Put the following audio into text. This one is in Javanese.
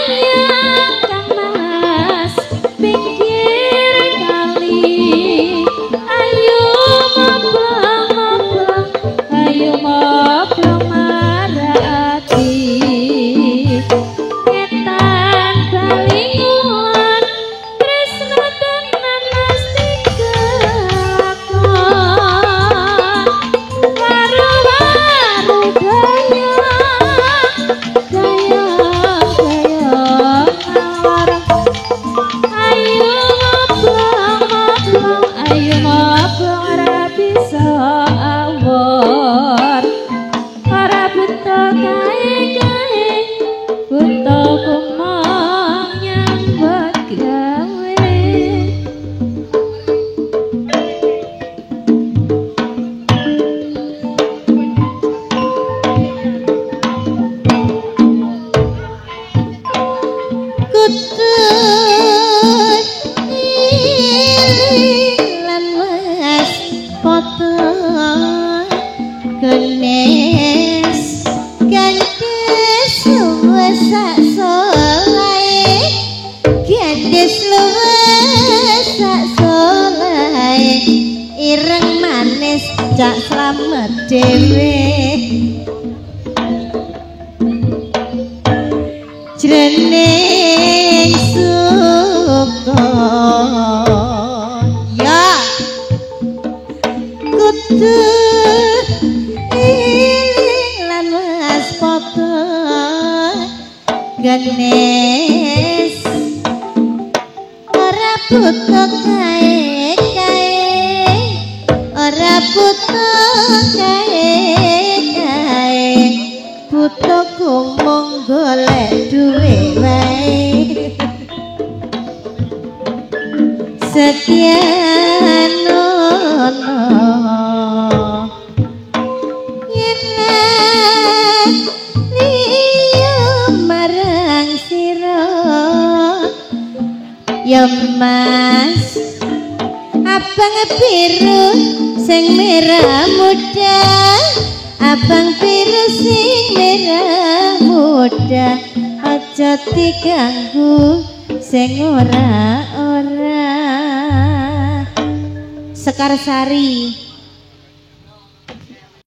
Gayeng Kang Mas pinggir kali. Ayo moblong-moblong, ayo moblong marati. Ngetan bali ngulon, tresno tenan mesti kelakon. Waru-waru gayeng, gayeng, gayeng ngalor. Ayo moblong-moblong, ayo moblong ora bisa awor. Ora buta kae-kae, buta kumong nyambut gawe. Kudu iling lan waspada genes gandes luwes sak solahe, gandes luwes sak solahe, ireng manis cak slamet dhewe. Jroning suka ya kudu iling lan waspada genes ora buta kae-kae, ora buta kae-kae, buta mung golek duwe wae. Setyanono yen liya marang sira ya mas, abang biru sing merah muda, abang biru sing merah muda, aja diganggu sing ora-ora. Sekar Sari.